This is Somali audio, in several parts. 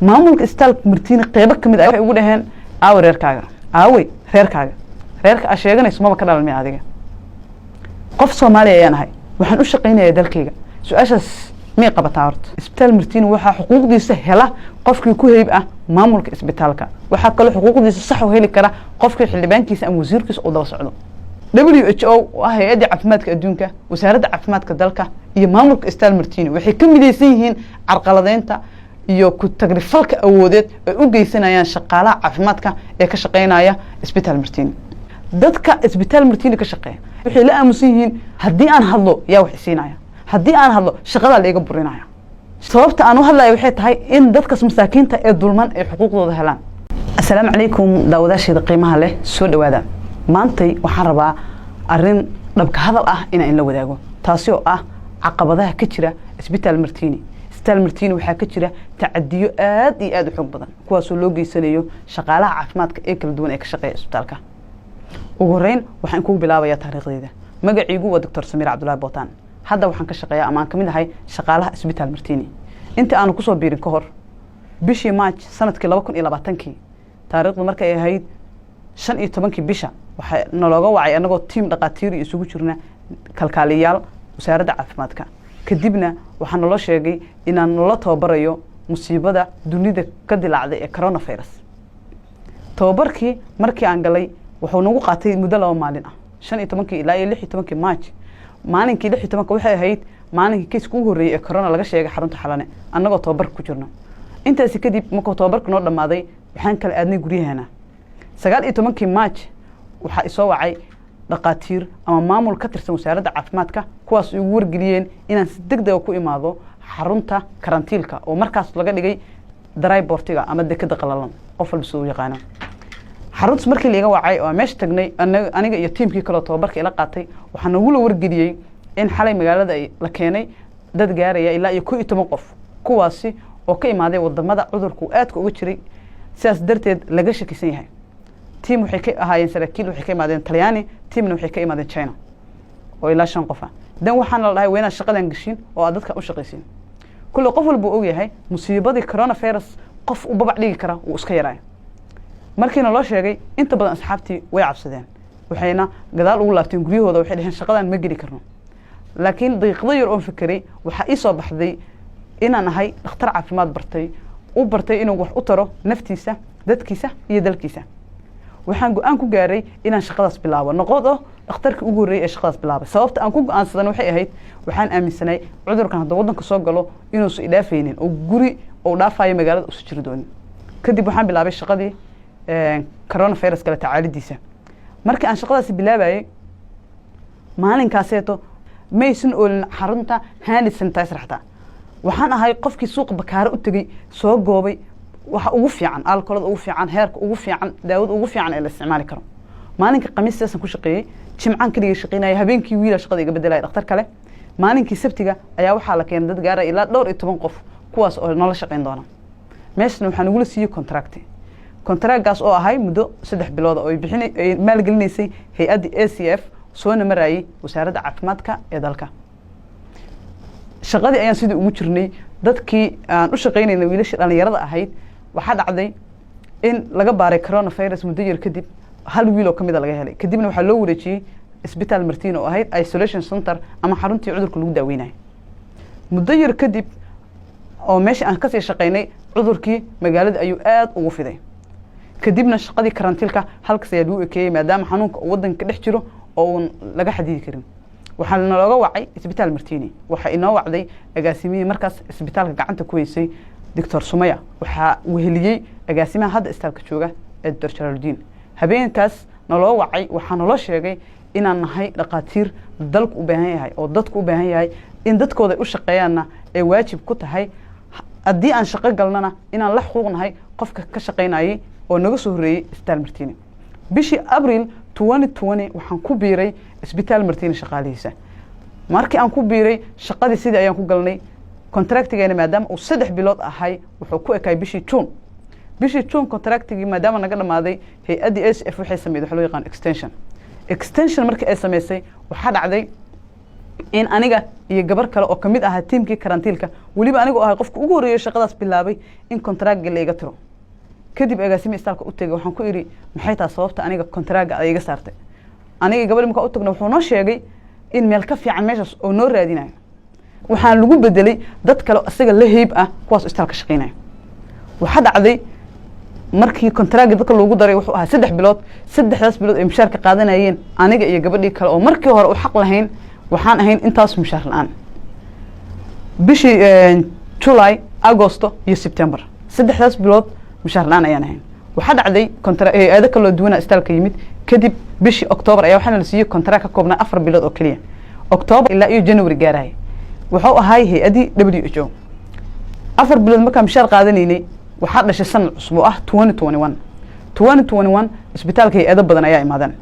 Maamulka isbitaalka Martiini qeybo kamid ah waxay ugu dhaheen: "Aawe reerkaaga? Aawey reerkaaga? Reerka aa sheeganayso maba ka dhalan miya adiga?" Qof Soomaaliya ayaan ahay, waxaan u shaqaynayaa dalkayga. Su-aashaas miyay qabataa? Horta isbitaal Martiini waxaa xuquuqdiisa hela qofkii ku heyb ah maamulka isbitaalka. Waxaa kaloo xuquuqdiisa sax u heli kara qofkii xildhibaankiisa ama wasiirkiisa uu daba socdo. WHO oo ah hay-adda caafimaadka adduunka, wasaaradda caafimaadka dalka iyo maamulka isbitaal Martiini waxay ka midaysan yihiin carqaladeynta iyo ku tagrifalka awoodeed ay u geysanayaan shaqaalaha caafimaadka ee ka shaqeynaya isbitaal Martiini. Dadka isbitaal Martiini ka shaqeeya waxay la aamusan yihiin: haddii aan hadlo, yaa wax isiinaya? Haddii aan hadlo, shaqadaa la iga burinaya. Sababta aan u hadlaya waxay tahay in dadkas masaakiinta ee dulman ay xuquuqdooda helaan. Assalaamu calaykum, daawadaasheeda qiimaha leh, soo dhawaada. Maantay waxaan rabaa arrin dhabka hadal ah inaan inla wadaago, taasi oo ah caqabadaha ka jira isbitaal Martiini. Isbitaal Martiini waxaa ka jira tacadiyo aad iyo aad u xoog badan, kuwaasoo loo geysanayo shaqaalaha caafimaadka ee kala duwan ee ka shaqeeya isbitaalka. Ugu horreyn waxaan kugu bilaabayaa taariikhdeyda. Magaciigu waa Doctor Samiir Cabdullaahi Bootaan. Hadda waxaan ka shaqeeyaa ama aan kamid ahay shaqaalaha isbitaal Martiini. Inta aanu kusoo biirin ka hor, bishii March sanadkii 2020-kii, taariikhdu markay ahayd 15-kii bisha, waxaa nalooga wacay annagoo tiim dhaqaatiir iyo isugu jirna kalkaaliyaal wasaaradda caafimaadka. Kadibna waxaa naloo sheegay inaan nala tababarayo musiibada dunida ka dilaacday ee coronavirus. Tababarkii markii aan galay wuxuu nagu qaatay muddo 2 maalin ah, 15-kii ilaa iyo 16-kii March. Maalinkii 16-ka waxay ahayd maalinkii kiiska ugu horreeyey ee corona laga sheegay xarunta Xalane, annagoo tababarka ku jirno. Intaasi kadib, markuu tababarka noo dhammaaday, waxaan kala aadnay guryaheena. 19-kii March waxaa isoo wacay dhaqaatiir ama maamul ka tirsan wasaaradda caafimaadka, kuwaas igu wargeliyeen inaan si deg dega ku imaado xarunta karantiilka oo markaas laga dhigay dry port-iga ama dekeda qalalan, qof walba sida u yaqaano. Xaruntaas markii laiga wacay oo aan meesha tagnay, aniga iyo tiimkii kaleo tababarka ila qaatay, waxaa nagula wargeliyey in xalay magaalada ay la keenay dad gaaraya ilaa iyo 11 qof, kuwaasi oo ka imaaday wadamada cudurku aadka uga jiray, sidaas darteed laga shakisan yahay. Tiim waxay ka ahaayeen saraakiil, waxay ka imaadeen Talyaani, tiimna waxay ka imaadeen China oo ilaa shan qof ah. Dan waxaana la dhahay: waa inaad shaqadan gashiin oo aad dadka u shaqaysiin. Kulle qof walba uu ogyahay musiibadii coronavirus qof u babac dhigi kara wuu iska yaraayo. Markiina loo sheegay, inta badan asxaabtii way cabsadeen, waxayna gadaal ugu laabteen guryahooda. Waxay dhaheen: "Shaqadan ma geli karno." Laakiin daqiiqado yar oon fekeray, waxaa ii soo baxday inaan ahay dhakhtar caafimaad bartay, u bartay inuu wax u taro naftiisa, dadkiisa iyo dalkiisa. Waxaan go-aan ku gaaray inaan shaqadaas bilaabo, noqodo dhakhtarkii ugu horreeyay ee shaqadaas bilaabay. Sababta aan ku go-aansadan waxay ahayd, waxaan aaminsanay cudurkan hadduu waddanka soo galo inuusan idhaafaynin oo guri uu dhaafayo magaalada usan jiri doonin. Kadib waxaan bilaabay shaqadii coronavirus kala tacaalidiisa. Markii aan shaqadaasi bilaabayay maalinkaaseeto, maysan oolin xarunta hand sanitizer xataa. Waxaan ahay qofkii suuqa Bakaare u tegey, soo goobay waxa ugu fiican, alkolada ugu fiican, heerka ugu fiican, daawada ugu fiican ee la isticmaali karo. Maalinka Khamiis sidaasaan ku shaqeeyey, Jimcaan keligay shaqeynaya, habeenkii wiila shaqada iga bedelaya, dhakhtar kale. Maalinkii Sabtiga ayaa waxaa la keenay dad gaaraya ilaa dhowr iyo toban qof, kuwaas oo noola shaqeyn doona. Meeshana waxaa nagula siiyey contract, contractgaas oo ahay muddo 3 bilood oo ay bixin ay maalgelinaysay hay-adda ACF, soona marayay wasaaradda caafimaadka ee dalka. Shaqadii ayaan sidii ugu jirnay. Dadkii aan u shaqeynayna, wiilashii dhalinyarada ahayd, waxaa dhacday in laga baaray coronavirus. Muddo yar kadib hal wiil oo kamida laga helay. Kadibna waxaa loo wareejiyey isbitaal Martiini oo ahayd isolation center ama xaruntii cudurka lagu daaweynayay. Muddo yar kadib oo meesha aan kasii shaqaynay, cudurkii magaalada ayuu aada ugu fiday. Kadibna shaqadii karantiilka halkas ayaa lagu ekeeyey, maadaama xanuunka uu waddanka dhex jiro oo uun laga xadidi karin. Waxaa nalooga wacay isbitaal Martini. Waxaa inoo wacday agaasimihii markaas isbitaalka gacanta ku haysay, Doctor Sumaya. Waxaa weheliyey agaasimaha hadda isbitaalka jooga ee Doctor Jalaaludiin. Habeenkaas naloo wacay, waxaa naloo sheegay inaan nahay dhaqaatiir dalku u baahan yahay oo dadku u baahan yahay, in dadkooda ay u shaqeeyaanna ay waajib ku tahay, haddii aan shaqo galnana inaan la xuquuq nahay qofka ka shaqaynayay oo naga soo horreeyey isbitaal Martini. Bishii Abril 2020 waxaan ku biiray isbitaal Martini shaqaalihiisa. Markii aan ku biiray shaqadii, sidii ayaan ku galnay. Contractigeena maadaama uu 3 bilood ahay, wuxuu ku ekaay bishii June. Bishii June contractigii maadaama naga dhamaaday, hay-addii ACF waxay sameeyey waxa loo yaqaan extension. Extension markii ay sameysay, waxaa dhacday In aniga iyo gabar kale oo kamid ahaa tiimkii karantiilka, weliba aniga oo ahay qofka ugu horreeya shaqadaas bilaabay, in contractga la iga tiro. Kadib agaasimi istaalka u tegay, waxaan ku idhi, "Maxay tahay sababta aniga contractga ay iga saartay?" Aniga gabadhi markaa u tagna, wuxuu noo sheegay in meel ka fiican meeshaas oo noo raadinayo. Waxaan lagu bedelay dad kale isaga la heyb ah, kuwaas istaalka shaqeynaya. Waxaa dhacday markii contractga dadka loogu daray, wuxuu ahaa 3 bilood. 3daas bilood ay mushaarka qaadanayeen aniga iyo gabadhii kale oo markii hore u xaq lahayn, waxaan ahayn intaas mushaar la-aan bishii July, Agosto iyo September. 3daas bilood mushaar la-aan ayaan ahayn. Waxaa dhacday hay-ado kaloo duwana istaalka yimid. Kadib bishii Octoobar ayaa waxaana la siiyey contract ka koobnaa 4 bilood oo keliya, Octoobar ilaa iyo January gaaraya. Wuxuu ahay hay-addii WHO. 4 bilood markaan mushaar qaadanaynay, waxaa dhashay sanad cusub oo ah 2021. 2021 isbitaalka hay-ado badan ayaa imaadeen,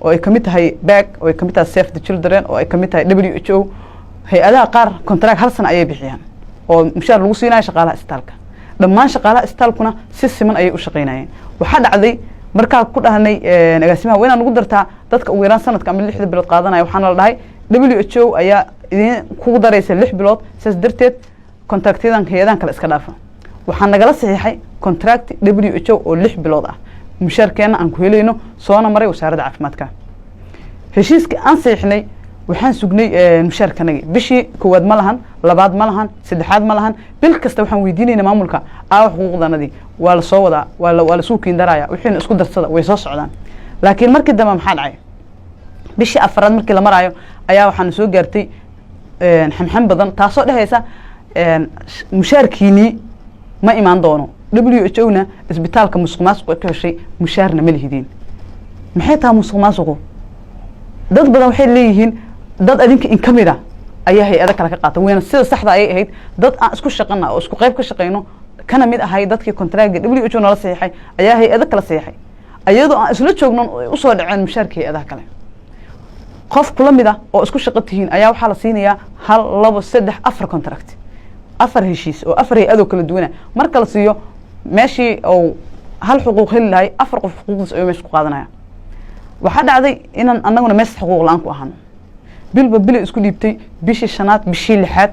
oo ay kamid tahay BAG, oo ay kamid tahay Save the Children, oo ay kamid tahay WHO. Hay-adaha qaar contract hal sana ayay bixiyaan oo mushaar lagu siinayo shaqaalaha isbitaalka. Dhammaan shaqaalaha isbitaalkuna si siman ayay u shaqaynayeen. Waxaa dhacday markaa ku dhahnay agaasimaha, "Waa inaad nagu dartaa dadka ugu yaraan sanadka ama 6da bilood qaadanaya." Waxaana la dhahay, "WHO ayaa idin kugu daraysa 6 bilood, sidaas darteed contractyadan hay-adahan kale iska dhaafa." Waxaa nagala saxiixay contract WHO oo 6 bilood ah, mushaarkeena aan ku helayno, soona maray Wasaaradda Caafimaadka. Heshiiskii aan saxiixnay, waxaan sugnay mushaarkanagii. Bishii koowaad ma lahan, labaad ma lahan, saddexaad ma lahan. Bil kasta waxaan weydiinayna maamulka, "Aawa xuquuqdanadii?" "Waa la soo wadaa, waa la isku kiindaraya, wixiina isku darsada, way soo socdaan." Laakiin markii dambe maxaa dhacay? Bishii afaraad markii la maraayo ayaa waxaana soo gaartay xamxam badan, taasoo dhehaysa mushaarkiinii ma imaan doono, WHO na isbitaalka musuq maasuq ka heshay, mushaarna ma lihidiin. Maxay tahay musuq maasuqu? Dad badan waxay leeyihiin dad adinka in ka mid a ayaa hay-ado kale ka qaata. Weyna sida saxda ayay ahayd, dad aan isku shaqana oo isku qayb ka shaqeyno, kana mid ahay dadkii contractga WHO nala saxiixay, ayaa hay-ado kala saxiixay, ayadoo aan isla joognon usoo dhaceen mushaarka hay-adaha kale. Qof kula mid ah oo isku shaqo tihiin ayaa waxaa la siinayaa hal, labo, saddex, afar contract, afar heshiis oo afar hay-adoo kala duwana. Marka la siiyo, meeshii uu hal xuquuq heli lahay, afar qof xuquuqdiis ayuu meesha ku qaadanaya. Waxaa dhacday inaan anaguna meesha xuquuq la-aan ku ahaano. Bilba bilay isku dhiibtay, bishii shanaad, bishii lixaad,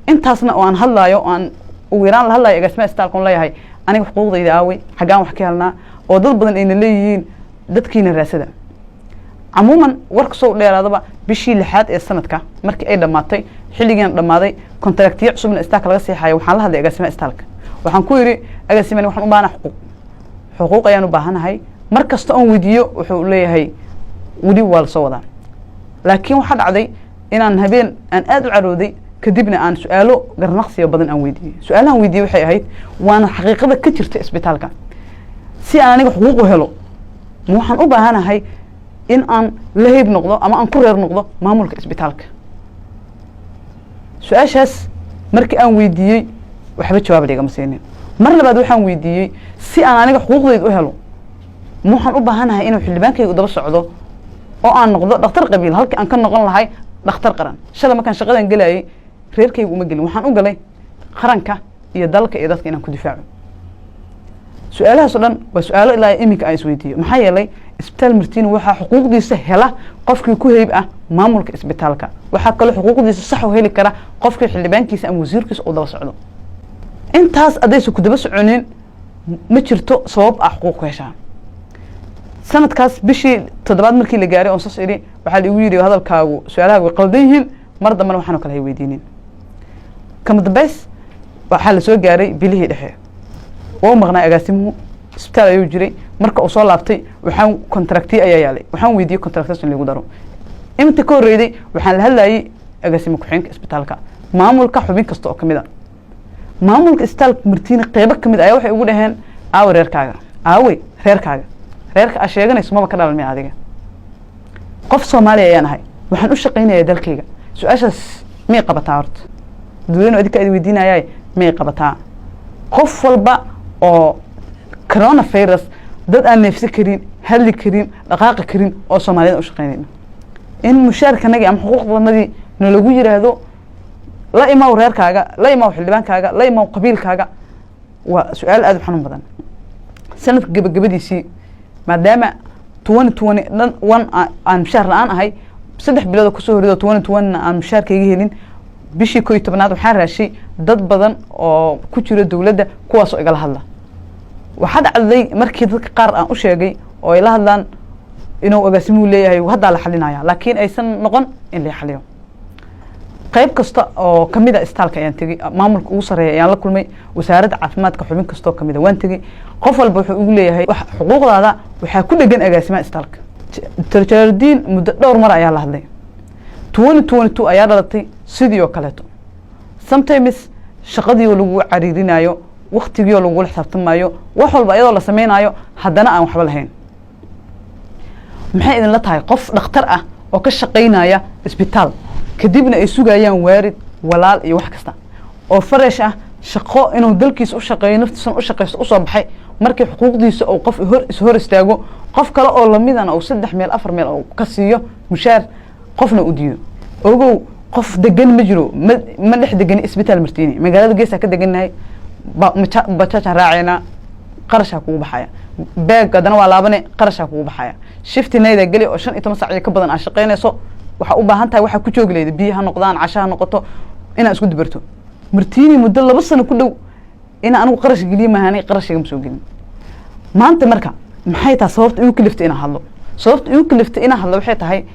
intaasna oo aan hadlaayo, oo aan ugu yaraan la hadlayo agaasimaha isbitaalka, on leeyahay, "Aniga xuquuqdayda aaway? Xaggaan wax ka helnaa?" oo dad badan ayna leeyihiin dadkiina raasada. Camuuman warka soo dheeraadaba, bishii lixaad ee sanadka markii ay dhammaatay, xilligiina dhammaaday, contractiyo cusubna istaalka laga seexayo, waxaan la hadlay agaasimaha istaalka. Waxaan ku yidhi, "Agaasimani, waxaan u baahanahay xuquuq, xuquuq ayaan u baahanahay." Mar kasta oon weydiiyo, wuxuu leeyahay, "Weli waa lasoo wadaa." Laakiin waxaa dhacday inaan habeen aan aada u carooday, kadibna aan su-aalo garnaqsiga badan aan weydiiyey. Su-aalahan weydiiyey waxay ahayd, waana xaqiiqada ka jirta isbitaalka: si aan aniga xuquuq u helo, ma waxaan u baahanahay in aan la heyb noqdo ama aan ku reer noqdo maamulka isbitaalka? Su-aashaas markii aan weydiiyey, waxba jawaab ligama siinin. Mar labaad waxaan weydiiyey, si aan aniga xuquuqdayda u helo, ma waxaan u baahanahay inuu xildhibaankayga daba socdo oo aan noqdo dhakhtar qabiil halkii aan ka noqon lahay dhakhtar qaran? Shalay markaan shaqadan gelayay, reerkayga uma gelin, waxaan u galay qaranka iyo dalka iyo dadka inaan ku difaaco. Su-aalahaas o dhan waa su-aalo ilaa iminka aan isweydiiyo, maxaa yeelay Isbitaal Martiini waxaa xuquuqdiisa hela qofkii ku heyb ah maamulka isbitaalka. Waxaa kaloo xuquuqdiisa sax u heli kara qofkii xildhibaankiisa ama wasiirkiisa uu daba socdo. Intaas haddaysa ku daba soconin, ma jirto sabab ah xuquuq ku heshaa. Sanadkaas bishii toddobaad markii la gaaray oon sas idhi, waxaa la igu yidhi, "Hadalkaagu, su-aalahaagu way qaldan yihiin, mar dambena waxaan oo kale hay weydiinin." Kama dambeys waxaa la soo gaaray bilihii dhexe. Waa u maqnaa agaasimuhu, isbitaal ayuu jiray. Marka uu soo laabtay, waxaan contractiyo ayaa yaalay, waxaan weydiiyey contractas in lagu daro. Inta ka horreyday waxaan la hadlayay agaasime ku-xigeenka isbitaalka, maamulka xubin kasta oo kamid a maamulka isbitaalka Martiini qeybo kamid ayaa waxay ugu dhaheen, "Aawe reerkaaga? Aawey reerkaaga? Reerka aa sheeganayso maba ka dhalan miya adiga?" Qof Soomaaliya ayaan ahay, waxaan u shaqaynayaa dalkayga. Su-aashaas miyay qabataa horta dadweyne adinka idi weydiinayaay? Miyay qabataa qof walba oo coronavirus, dad aan neefsi karin, hadli karin, dhaqaaqi karin oo Soomaaliyada u shaqaynayna, in mushaarkanagii ama xuquuqdanadii nalagu yiraahdo, "La imaw reerkaaga, la imaw xildhibaankaaga, la imaw qabiilkaaga"? Waa su-aal aada u xanuun badan. Sanadka gabagabadiisii, maadaama 2021 dhan aan mushaar la-aan ahay. 3 bilood oo kusoo horreedo 2021 aan mushaarkayga helin. Bishii 11aad waxaan raashay dad badan oo ku jira dowladda, kuwaasoo igala hadla. Waxaa dhacday markii dadka qaar aan u sheegay oo ay la hadlaan inuu agaasimuhu leeyahay haddaa la xalinaya, laakiin aysan noqon in la xaliyo. Qayb kasta oo kamid a istaalka ayaan tegey, maamulka ugu sarreeya ayaan la kulmay, wasaaradda caafimaadka xubin kastoo kamid a waan tegey. Qof walba wuxuu ugu leeyahay xuquuqdaada waxaa ku dhegan agaasimaha istaalka, Doctor Jalaaludiin. Muddo dhowr mar ayaa la hadlay. 2022 ayaa dhalatay, sidii oo kaleeto. Sometimes shaqadii oo lagu cariirinayo, waktigii oo lagula xisaabtamayo, wax walba iyadoo la sameynayo, haddana aan waxba lahayn. Maxay idinla tahay qof dhakhtar ah oo ka shaqaynaya isbitaal, kadibna ay sugayaan waarid, walaal iyo wax kasta oo fresh ah, shaqo inuu dalkiisa u shaqeeyo, naftiisana u shaqeysto usoo baxay, markii xuquuqdiisa uu qof hor ishor istaago, qof kale oo lamidana uu saddex meel, afar meel uu ka siiyo mushaar, qofna u diido? Ogow, qof degan ma jiro. Ma dhex degani isbitaal Martiini, magaalada geesaa ka degannahay. Bajaajaan raaceynaa, qarashaa kugu baxaya. Beeg haddana waa laabane, qarashaa kugu baxaya. Shift night geli oo 15 saac iyo ka badan aad shaqeynayso, waxaa u baahan tahay waxaa ku joogi leyda, biyo ha noqdaan, casho ha noqoto, inaad isku dubarto. Martiini muddo 2 sano ku dhow ina anigu qarash geliye maahanay, qarashiga ma soo gelin. Maanta marka maxay tahay sababta igu kaliftay inaan hadlo? Sababta igu kaliftay inaan hadlo waxay tahay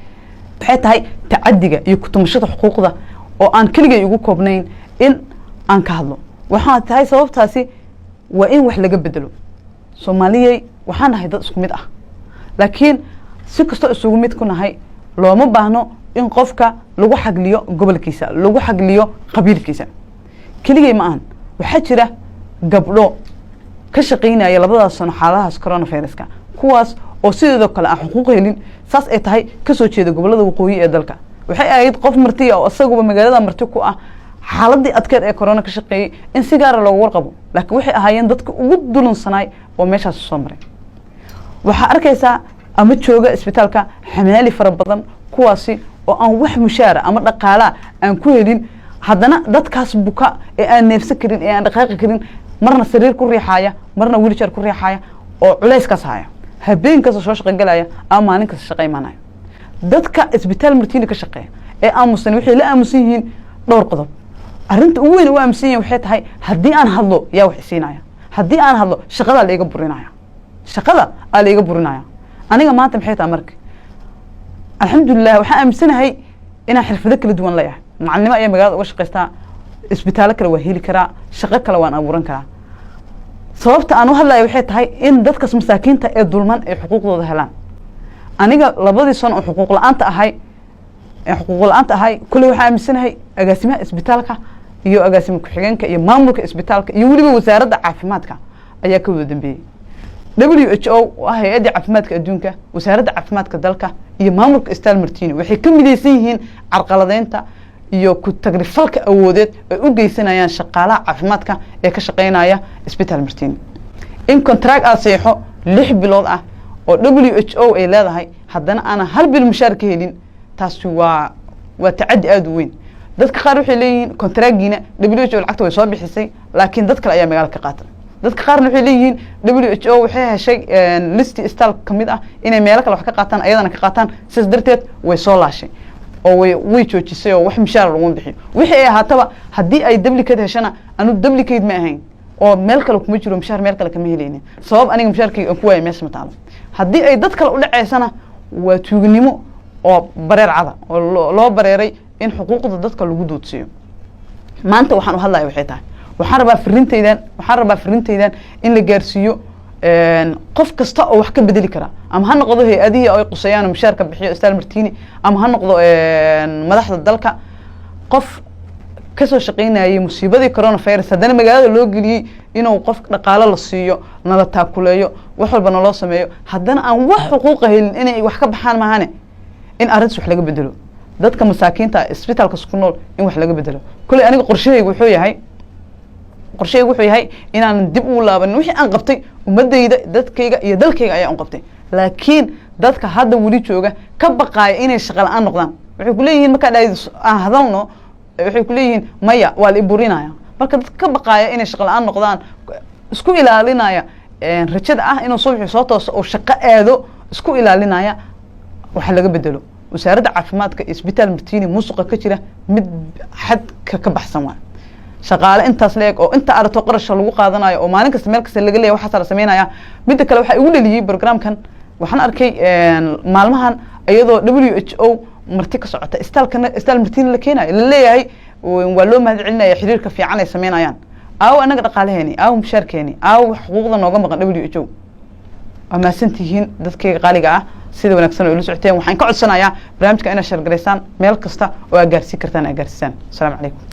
tacadiga iyo kutumashada xuquuqda oo aan keligay igu koobnayn in aan ka hadlo. Waxaa tahay sababtaasi waa in wax laga bedelo. Soomaaliyey, waxaan nahay dad isku mid ah, laakiin si kastoo isugu mid ku nahay, looma baahno in qofka lagu xagliyo gobolkiisa, lagu xagliyo qabiilkiisa. Keligay ma ahan. Waxaa jira gabdho ka shaqaynaya labadaas sano xaaladahaas coronaviruska, kuwaas oo sideedoo kale aan xuquuq helin, saas ay tahay kasoo jeeda gobolada waqooyi ee dalka. Waxay ahayd qof martiya oo isaguba magaalada marti ku ah, xaaladii adkeed ee corona ka shaqeeyey, in si gaara loogu warqabo, laakiin waxay ahaayeen dadka ugu dulunsanaay oo meeshaas soo maray. Waxaa arkaysaa ama jooga isbitaalka xamaali fara badan, kuwaasi oo aan wax mushaara ama dhaqaalaa aan ku helin, haddana dadkaas buka ee aan neefsan karin, ee aan dhaqaaqi karin, marna sariir ku riixaaya, marna wheelchair ku riixaaya, oo culayskaas haya, habeen kasta soo shaqo galaya ama maalin kasta shaqa imaanaya. Dadka isbitaal Martiini ka shaqeeya ee aamusan waxay la aamusan yihiin dhowr qodob. Arrinta ugu weyn u aamusan yihin waxay tahay: haddii aan hadlo, yaa wax isiinaya? Haddii aan hadlo, shaqadaa la iga burinaya, shaqada aa la iga burinaya. Aniga maanta maxay tahay marka? Alxamdulilah, waxaan aaminsanahay inaan xirfado kala duwan leeyahay. Macalinimo ayaa magaalada uga shaqaystaa, isbitaallo kale waan heli karaa, shaqo kale waan abuuran karaa. Sababta aan u hadlaya waxay tahay in dadkas masaakiinta ee dulman ay xuquuqdooda helaan. Aniga labadii sano oo xuquuq la-aanta ahay ee xuquuq la-aanta ahay, kulley waxaan aaminsanahay agaasimaha isbitaalka iyo agaasima ku-xigeenka iyo maamulka isbitaalka iyo weliba wasaaradda caafimaadka ayaa ka wada dambeeyey. WHO oo ah hay-addii caafimaadka adduunka, wasaaradda caafimaadka dalka iyo maamulka isbitaal Martini waxay ka midaysan yihiin carqaladeynta iyo ku tagrifalka awoodeed ay u geysanayaan shaqaalaha caafimaadka ee ka shaqeynaya isbitaal Martini. In contract aad seexo 6 bilood ah oo WHO ay leedahay, haddana aanan hal bil mushaar ka helin, taasi waa tacaddi aada u weyn. Dadka qaar waxay leeyihiin contractgiina WHO lacagta way soo bixisay, laakiin dad kale ayaa magaalada ka qaata. Dadka qaarna waxay leeyihiin WHO waxay heshay listi isbitaal kamid ah inay meelo kale wax ka qaataan, ayadana ka qaataan, sidaas darteed way soo laashay oo way joojisay oo wax mishaar laguma bixiyo. Wixii ay ahaataba, haddii ay duplicate heshana, anu duplicate ma ahayn oo meel kale kuma jiro, mishaar meel kale kama helaynin. Sabab aniga mishaarkayga aan ku waaya meesha ma taalo. Haddii ay dad kale u dhaceysana, waa tuugnimo oo bareer cada oo loo bareeray in xuquuqda dadka lagu duudsiiyo. Maanta waxaan u hadlaya waxay tahay, waxaan rabaa farintaydan in la gaarsiiyo qof kasta oo wax ka bedeli kara, ama ha noqdo hay-adihii ay quseeyaan oo mishaarka bixiyo isbitaal Martini, ama ha noqdo madaxda dalka. Qof kasoo shaqeynayay musiibadii coronavirus, haddana magaalada loo geliyey inuu qof dhaqaalo la siiyo, nala taakuleeyo, wax walba naloo sameeyo, haddana aan wax xuquuqa helin, inay wax ka baxaan maahane, in arrintaas wax laga bedelo, dadka masaakiinta isbitaalkas ku nool in wax laga bedelo. Kolley aniga qorshahaygu wuxuu yahay inaanan dib ugu laabanin wixii aan qabtay. Ummadayda, dadkayga iyo dalkayga ayaan u qabtay, laakiin dadka hadda weli jooga ka baqaaya inay shaqa la-aan noqdaan, waxay kuleeyihiin markaa dhahayd aan hadalno, waxay kuleeyihiin maya, waa la iburinaya. Marka dadka ka baqaaya inay shaqa la-aan noqdaan, isku ilaalinaya rajada ah inuu subaxii soo tooso oo shaqo aado, isku ilaalinaya, waxa laga bedelo. Wasaaradda caafimaadka iyo Isbitaal Martini musuqa ka jira mid xadka ka baxsan waa shaqaale intaas leeg oo inta aragto qarasha lagu qaadanayo oo maalin kasta meel kasta laga leeyahay waxaasaa la sameynaya. Midda kale, waxaa igu dhaliyey programkan, waxaan arkay maalmahan iyadoo WHO marti ka socota istaalkana, Istaal Martini la keenayo, la leeyahay waa loo mahad celinaya xiriirka fiican ay sameynayaan. Aawo annaga dhaqaalaheeni? Aawo mushaarkeeni? Aawo xuquuqda nooga maqan WHO? Waa mahadsantihiin dadkayga qaaliga ah sida wanaagsan oo ila socoteen. Waxaan ka codsanayaa barnaamijka inaad share garaysaan, meel kasta oo aad gaarsiin kartaan aad gaarsiisaan. Asalaamu calaykum.